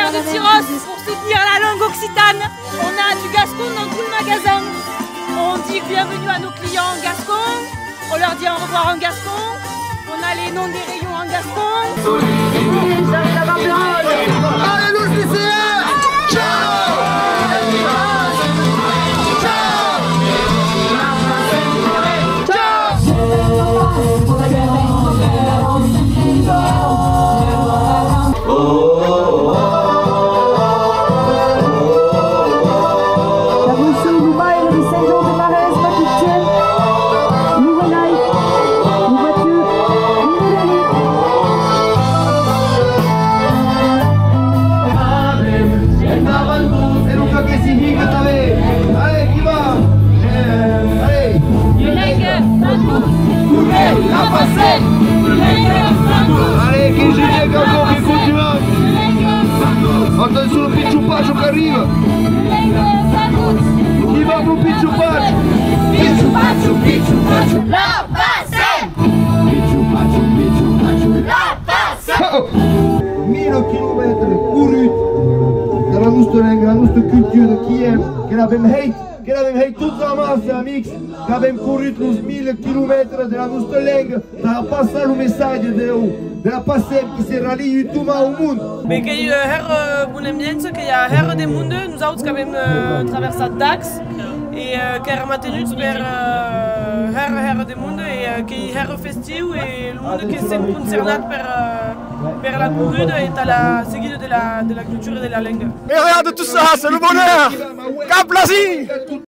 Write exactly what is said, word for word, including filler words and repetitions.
De Tyrosse pour soutenir la langue occitane. On a du gascon dans tout le magasin. On dit bienvenue à nos clients en gascon. On leur dit au revoir en gascon. On a les noms des rayons en gascon. Allez, nous, c'est Ciao. Ciao. Lo maire de Sent Jorn de Maresme que tien lo relai, lo batut, lo relai. Endavant tots, e lo cap que s'i higa tanben. Allez, qui va? Allez. Allez, que juguem aquò, que continuam. Atencion, lo Pichu Pachu qu'arriba. Qui va pro Pichu Pachu? Pichu Pachu, Pichu Pachu, la Passem! Pichu Pachu, Pichu Pachu, la Passem! Mila quilomètres corruts de la nosta lenga, la nosta cultura, qui èm, que l'avem hèit, que l'avem hèit tots amassa, amics, qu'avem corrut los mila quilomètres de la nosta lenga. Per passar lo messatge de, de la Passem qui se ralia un tomà au mond. Be, qu'ei, eh, hèra, eh, bona ambiança, que i a hèra de monde. Nosauts qu'avem, eh, traversat Dax e, eh, qu'èram atenhuts per, eh, hèra, hèra de monde e, eh, qu'ei hèra festiu e lo monde que sent concernat per, eh, per la corruda e tà la seguida de la, de la cultura e de la lenga. Et regarde tout ça, c'est le bonheur! Quel plaisir!